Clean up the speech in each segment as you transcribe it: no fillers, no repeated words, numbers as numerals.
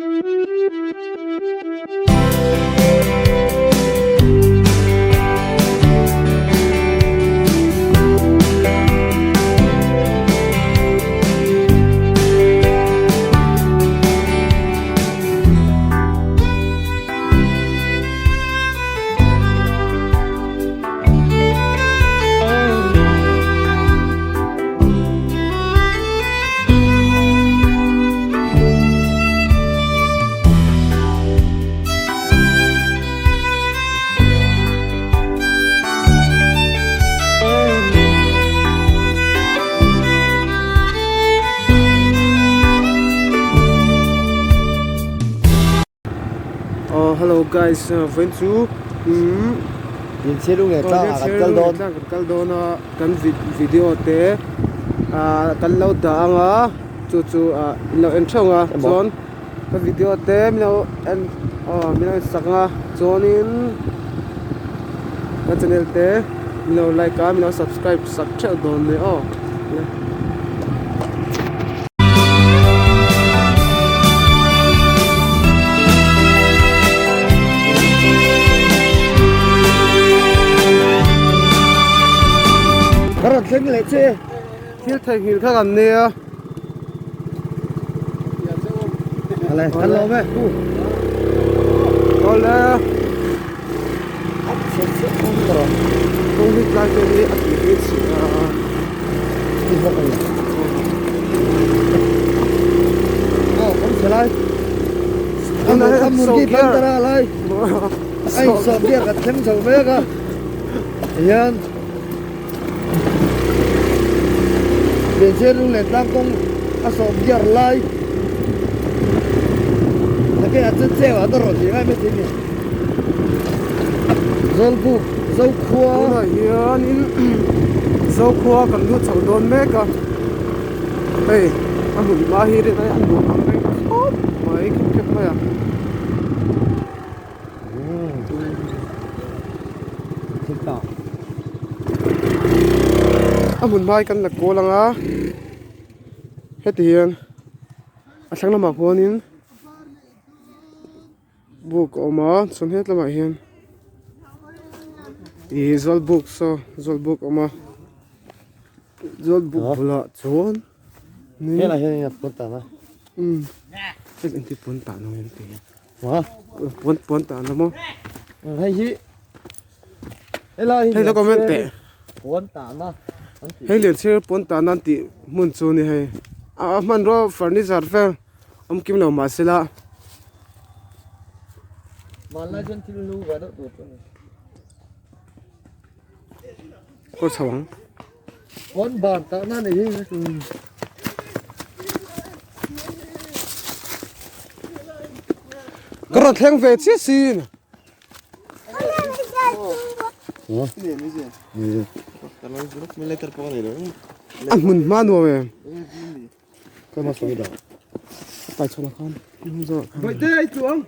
Aw hello guys vawiin chu umm Inchhirung leh tlang ah kan kal dawn. Tlang kan kal dawn a kan video te ah kan lo dah ang a chu chu ah in lo en theuh ang a chuan ka video te min lo en aw min lo en sak ang a chuanin ka channel te min lo like a min lo subscribe sak theuh dawn nia aw. Ka rawn thleng leh che. Thil theihnghilh kha kan nia. Awle, kan lo awm e. Awle. Kawng hi tlai vel hi a tui hi chhia a. Ti bawk a ni. Aw, kawng chhe lai. A murgi ban tara lai. A insawm biak kan thleng chho mek a. Hian Lianchhiar lung leh tlang kawng a sawm biar lai. Nakeh ah chuan cheu ah a rawn tih ngai maithei a ni. Zawlbuk Zokhua. Tunah hianin Zokhua kan lut chho dawn mek a, hei a hmun hma hi rin a nuam ang reng khawp mai khep khep mai a. A hmun hma hi kan la kawl ang a, heti hian a thlang lamah khuanin. Buk a awm a chuan het lamah hian ih zawlbuk saw zawlbuk a awm a zawlbuk bulah chuan helai hian eng a pawn tan a umm hei engti pawn tan ang em tih hi pawn pawn tan a maw hei hi helai hi hei lo comment teh pawn tan a an tih hei lian chhir pawn tan an tih hmun chu a ni hei a hmanrua furniture vel. Awm kim lo mah sela. Vanlai chuan thil hlu ve deuh tur chu a ni. Kawr chho ang. Pawn ban tah na ni hi. Ka rawn thleng ve chiah sin. A hmun hma nuam em. Ka ma sawi dah. Pai chhawna khan. Bawihte ai chuang.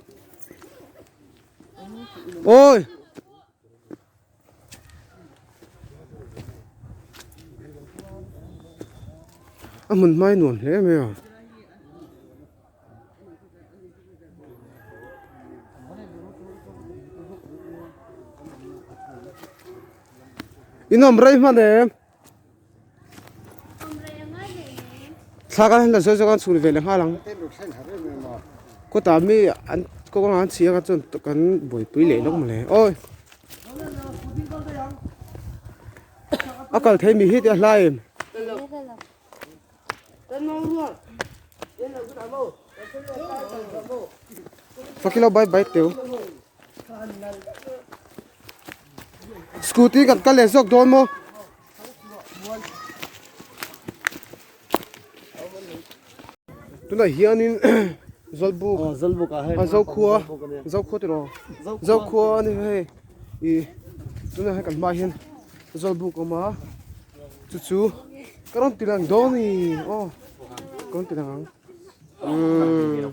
Oi. A hmun hmai nuam hle mai a. In awm rei hman em? Thla kan la zawi zawk a chhun ve leh nghal ang kawtah mi an kawng an chhi a chuan kan buaipui leh lawk mawle awi a kal thei mi hi te a hlai em. Fakilo bye bye teu. Scooty kan kal leh zawk dawn maw? Tunah hianin Zawlbuk a Zokhua Zokhua tiraw Zokhua a ni hei ih tunah hian kan hmaah hian Zawlbuk a awm a chu chu ka rawn ti lang dawn a ni aw ka rawn ti lang ang umm.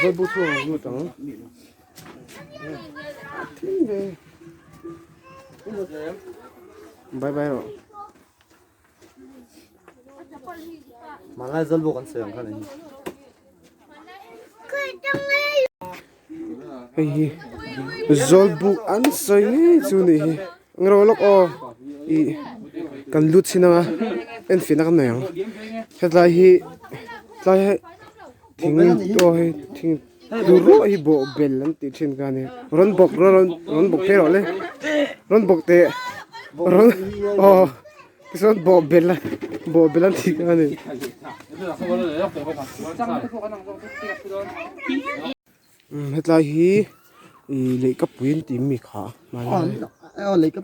Zawlbuk chhungah an lut ang. Bye bye rawh. Hmanlai Zawlbuk an sawi ang kha ni. Hei hi Zawlbuk an sawi ngei chu nih hi engro lawk aw ih kan lut chhin anga enfiahna kan nei ang hetlai hi tlai hi thing aw hei thing tur ruah hi bawh bel an tih thin kha a ni rawn bawk rawn rawn bawk phei rawh le rawn bawk teh rawn aw. Tichuan bawh bel a bawh bel an tih kha a ni. Hetlai hi ih leihkapui an tih mi kha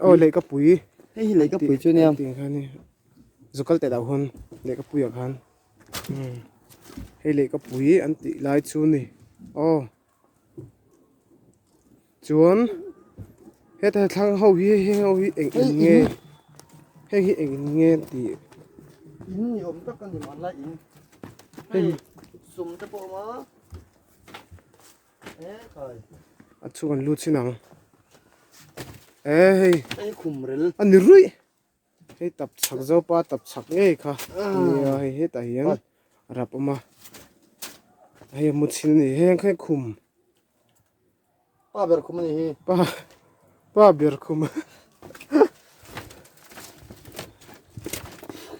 aw leihkapui hei hi leihkapui chu nia tih kha a ni zukal teh loh hun leihkapui ah khan hei leihkapui an tih lai chu a ni aw. Chuan heta thlang ho hi heng ho hi eng in nge heng hi eng in nge an tih. In ni awm tak a ni mahla in hei sum te pawh a awm a e khai. A chhung an lut chin ang e hei. Hei khum rel. A ni ruih. Hei tap chhak zopa tap chhak ngei kha nia hei hetah hian rap awm a hei a mu chhin a ni heng kha khum pa ber khum a ni hi pa pa ber khum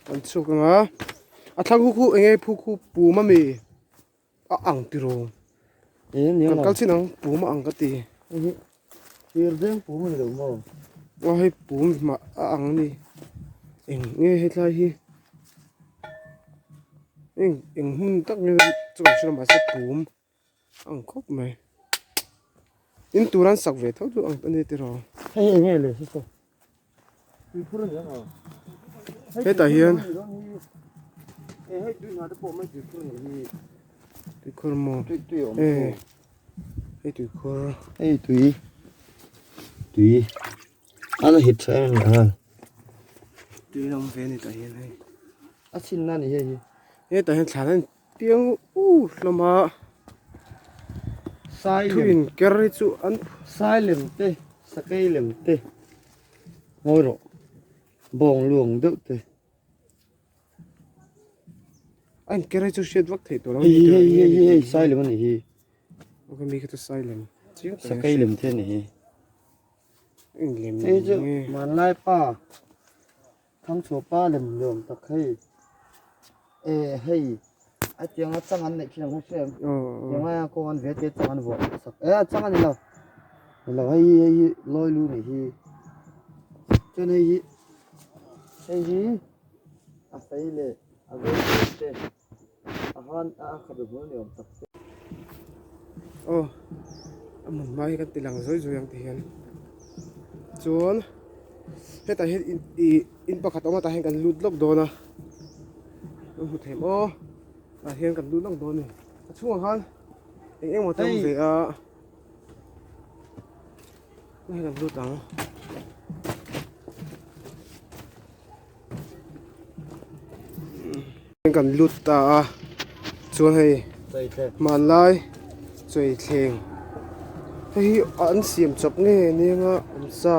an chhuk anga a thlang hu khu eng nge phu khu pum a mi a ang tiraw kan kal chin ang pum a ang ka ti thir deng pum a ni lo maw aw hei pum mah a ang a ni eng nge hetlai hi eng eng hmun tak nge chu kan hre lo mahse pum a ang khawp mai in tur an sak ve tho chu ang a ni tiraw hei eng nge le hei tuikhur a ni ang hetah hian hei tui hna te pawh mai tuikhur a nih hi tuikhur maw tui tui a awm e hei tuikhur hei tui tui a la hit tha em em ang tui a awm ve a ni tah hian hei a chhinna a ni hei hi hetah hian thlan a piang u hlawm a thu in ker hi chu an sai lem te sakei lem te ngawi rawh bawng luang deuh te a in ker hi chu hriat vak theih tawh lo hei hei hei hei hei sai lem a nih hi ok mi kha chu sai lem chiang tak sakei lem te a nih hi eng lem hei chu hmanlai pa Thangchhuah pa lem nuam tak hei e hei a tianga chang an neih thin ang kha hria em tiang aia kawng an ve te chang an vuah sak e a chang a ni lo ni lo hei hi hei hi lawi lu nih hi chuan hei hi hei hi a fei leh a vei te a han a khabe hmul ni awm tak te. Aw a hmun hma hi kan ti lang zawi zawi ang ti hian chuan hetah hian in ih in pakhat a awm a tah hian kan lut lawk dawn a kan hmu thei maw tah hian kan lut lawk dawn a ni a chhungah khan eng eng emaw te a awm ve a tah hian kan lut ang. Kan lut ta a chuan hei hmanlai chawithleng hei hi an siam chawp nge nia awm sa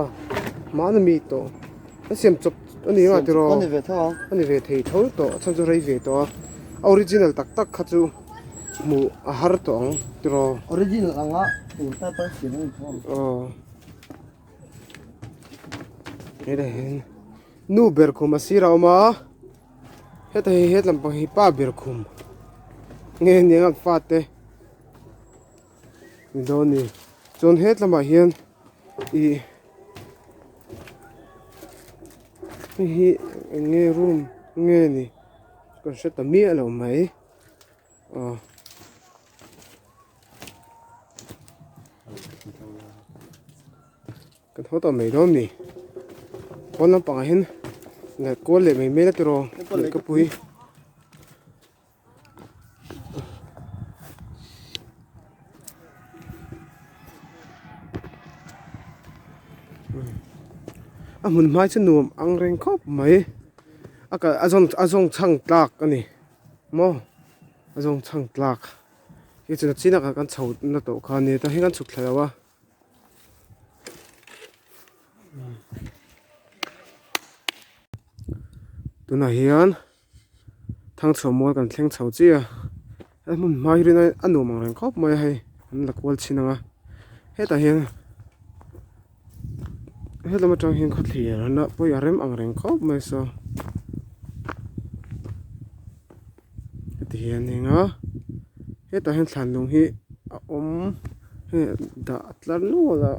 hmana mi tawh an siam chawp a ni ang tiraw a ni ve thei tho tawh a chhan chu rei ve tawh a a original tak tak kha chu hmuh a har tawh ang tiraw original anga tur ta tan siam a ni tho ang aw hetah hian Nu ber khum a sir a awm a, heta hi he lampang hi pa ber khum nge nia ang fate ni dawn a ni chuan he lamah hian ih hei hi eng nge room nge ni ka hre ta miah lo mai aw. Kan haw tawh mai dawn mi pawn lampangah hian leh kual leh mai mai la tiraw lehkapui a hmun hmai chu nuam ang reng khawp mai a kal a zawng a zawng chhang tlak a ni maw a zawng chhang tlak hi chu chin ah kan chho na tawh kha a ni tah hian kan chhuk thla lo a. Tunah hian Thangchhuah mual kan thleng chho chiah a he hmun hma hi rin a nuam ang reng khawp mai a hei an la kual chhin ang a hetah hian helam atang hian khawthlir a pawi a rem ang reng khawp mai saw heti hian a eng a hetah hian thlan lung hi a awm hei dah a tlar nual a.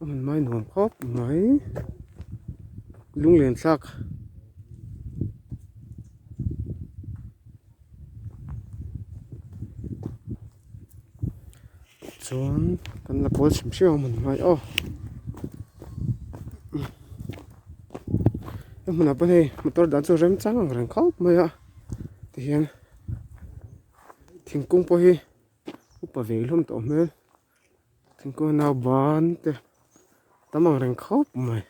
A hmun mai nuam khawp mai lunglen thlak chuan kan la kawl hrim hrim a hmun hmai aw he hmunah pawh hei motor dan chu remchang ang reng khawp mai a tihian thingkung pawh hi upa ve hlawm tawh hmel. Thingkung nau ban te tam ang reng khawp mai.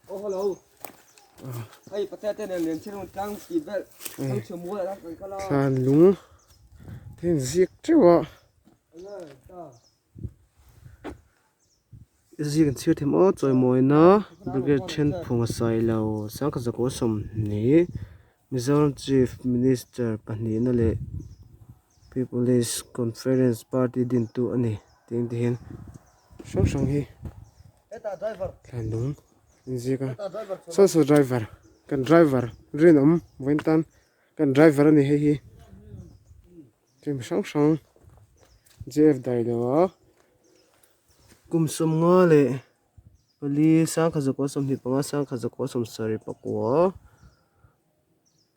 Oh hello. Hei patea te nen lian chhirung tlang tih vel thang chhe mual ah kan kal a. Thlan lung te in ziak teuh a. Ziak an chhiar thei maw chawimawina Brigade Thenphung a sawi lo Sangkhat Zakua 20 Mizoram Chief Minister pahnihna leh People's Conference Party dintu a ni tih ang te hian hrang hrang hi thlan lung an ziak a saw saw driver kan driver rinawm vawiin tan kan driver a ni hei hi. Team hrang hrang JF Dailoa kum 54 1925 1974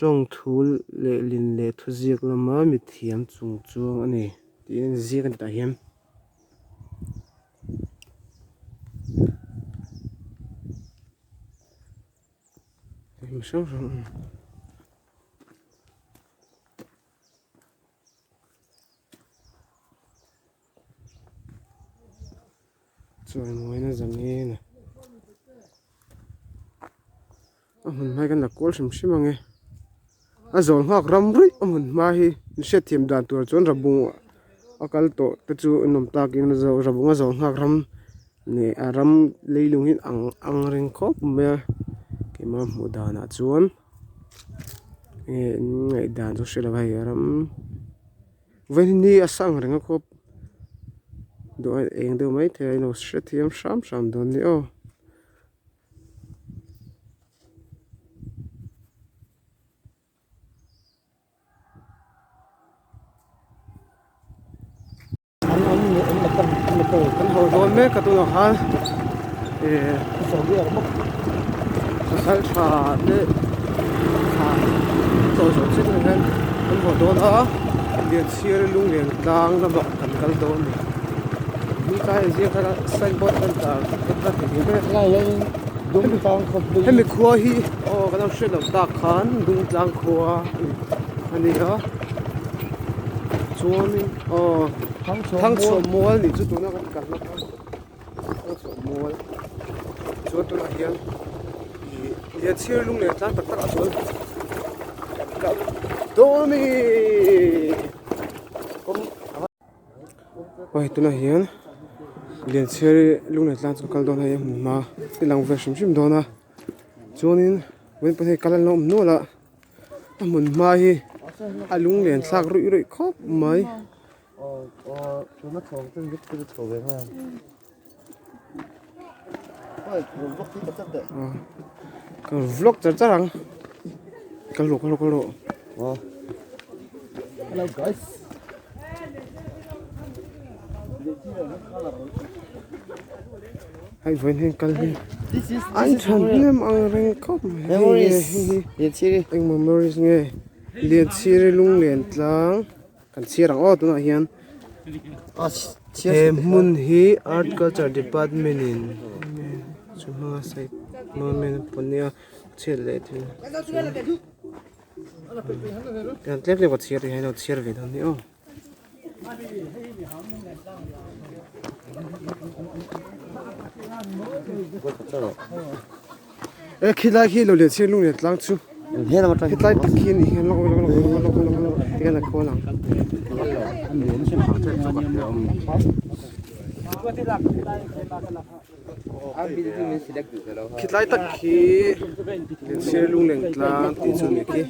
tawng thu leh lin leh thuziak lama mithiam chung chuang a ni tiin ziak a ni tah hian. Team hrang hrang a ni. Chuan mawina zangin a hmun hma hi kan la kual hrim hrim ang e a zawl nghak ram ruih a hmun hma hi in hriatthiam dan tur chuan rabung a kal tawh te chu an awm takin rabung a zawl nghak ram leh a ram leilung hi ang ang reng khawp mai a keimah hmuh danah chuan. Nge ngaihdan chu hre lo hei ram vawiin hi a sang reng a khawp duh a eng deuh mai thei a ilo hrethiam hram hram dawn ni aw. Kan haw dawn mek a tunah khan eh pasal tha te thla chaw zawh chiah tunah hian kan haw dawn a Lianchhiar lunglen tlang lamah kan kal dawn a ni tlai an ziak khan sign board an tar ka thei hle hemi khua hi aw kan lo hriat loh tak khan Dungtlang khua a ni a. Chuanin aw Thangchhuah mual nih chu tuna kan kalna kha Thangchhuah mual chuan tunah hian ih Lianchhiar lung leh tlang tak tak ah chuan kan kal dawn a ni aw hei tunah hian Lianchhiar lung leh tlang chu kan kal dawn a hei hmun hma i lang ve hrim hrim dawn a chuanin vawiin pawh hei kal an lo awm nual a. A hmun hma hi a lunglen thlak ruih ruih khawp mai. Ka vlog char char ang. Kal rawh kal rawh kal rawh. Hello guys. Hei vawiin hian kal hi an thahnem ang reng khawp mai hei nge hei hi eng memories nge Lianchhiri lunglen tlang kan chhiar ang aw tunah hian he hmun hi art culture department in chu hmanga site pawh nia chhiat leh thil tlem tlem ka chhiar tih hian a lo chhiar ve dawn a ni aw. E khilai khi lo lian chhiar lung lian tlang chu hetlai tak khi a ni hian lawk lawk lawk lawk lawk lawk lawk tikhan la khawl ang. Khitlai tak khi Liansir lungleng tlang tih chu a ni khi.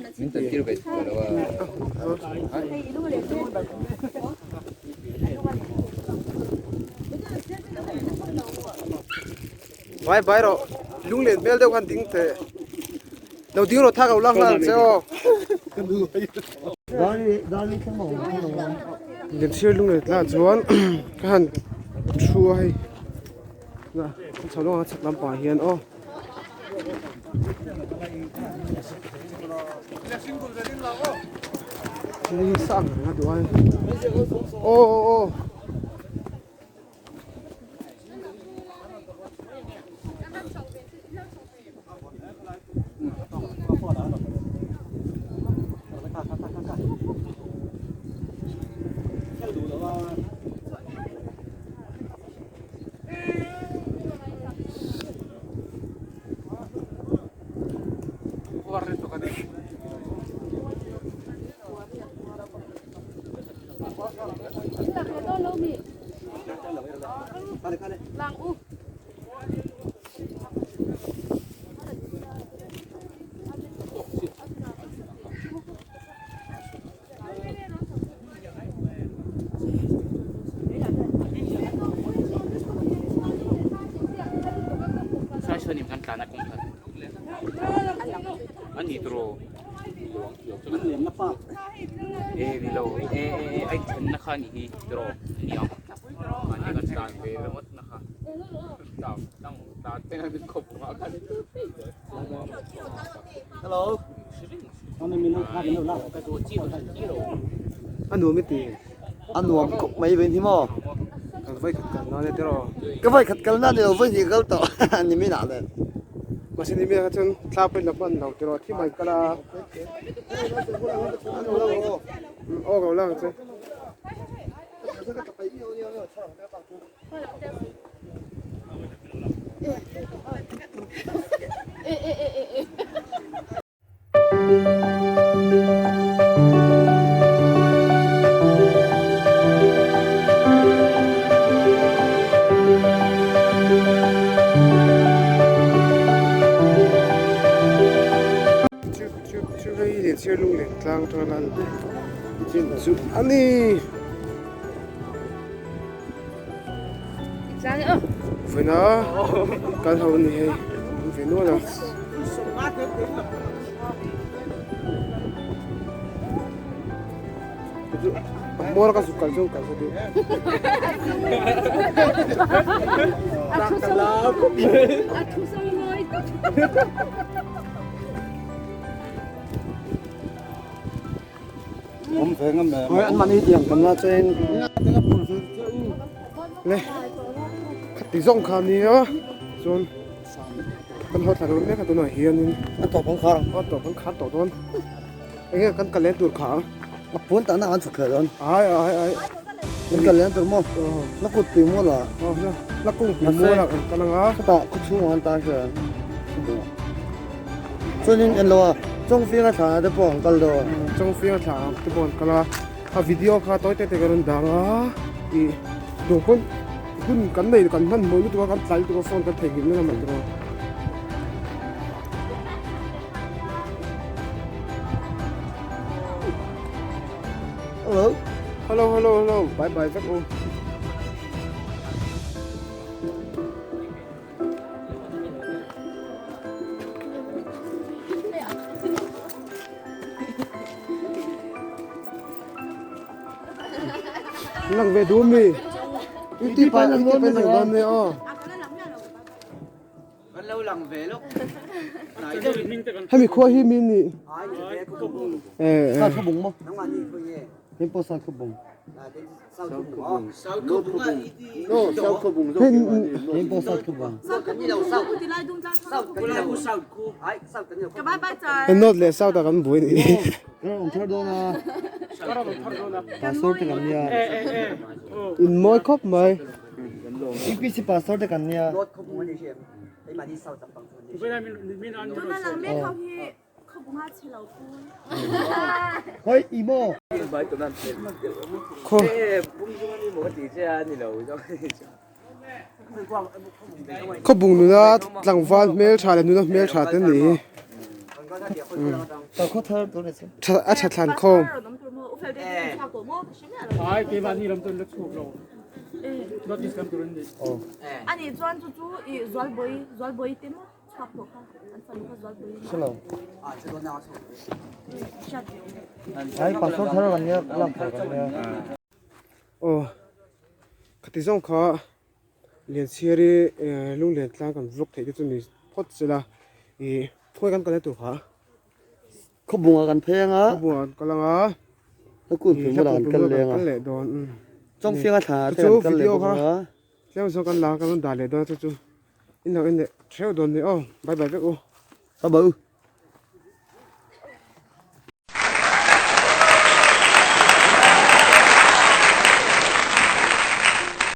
Vai vai rawh lunglen hmel deuh khan ding teh lo ding rawh thak lo la nghal che aw. Liansir lunglen tlang chuan ka han thu a hei chho lawng a chhak lampang ah hian aw. Ni sang reng a duh ai aw aw aw. A nuam i ti. A nuam khawp mai vei ni maw? Kan vai khat kal nan e tiraw? Ka vai khat kal nan ilo vai hnih kal tawh ni min ah nen. Mahse ni min ah chuan thla pawhin la hman lo tiraw thi mai kal a. Aw ka lo la ang che. Chu hei leh chhiar lung leh tlang atanga lan chin chu a ni. Vawiina kal ho a ni hei an ve nual a. A hmawr ka zuk kal chu kal sa duh. Le khati zawng kha nia chuan kan haw thla dawn mek a tunah hianin a tawp an khar a tawp an khar tawh dawn enge kan kal leh tur kha a pawn tahna an chhuk thei dawn ai ai ai kan kal leh tur maw la kut pui maw la la kung pui maw la kan kal anga chutah khaw chhungah an tan hria Chuanin en lo a, Chawngfianga thla te pawh an kal dawn. Chawngfianga thla te pawh an kal a, a video kha tawi te te ka rawn dang a, ih duh pawn hun kan nei kan hman hmawih lutuk a, kan tlai lutuk a phone kan theihnghilh na lamah tiraw. Hello. Hello hello hello bye bye vek u. Lang ve duh mi. Iti pa iti pa lang dawn ne aw. Kan lo lang ve lawk. Hemi khua hi mi ni. Eh. Sa kha bung mo. Him po sa kha bung. North leh South ah kan buai ni. In mawi khawp mai. Hoi imo. Khaw Khawbung nuna tlangval hmeltha leh nuna hmeltha te ni hi. A tha thlan khawm. Aw khati zawng kha Lianchhiari lunglen tlang kan vlog theih te chu ni phawt sela ih khawi kan kalna tur kha. Khawbunga kan phei anga. Khawbunga kan kal anga. Hlakun pui bulah kan kal leh anga. Kal leh dawn. Chawngfianga thla te kan kal leh bawk anga. Tlem zawk kan la kan rawn dah leh dawn a chu chu in lo en leh theuh dawn ni aw bye bye vek u. Bye bye u.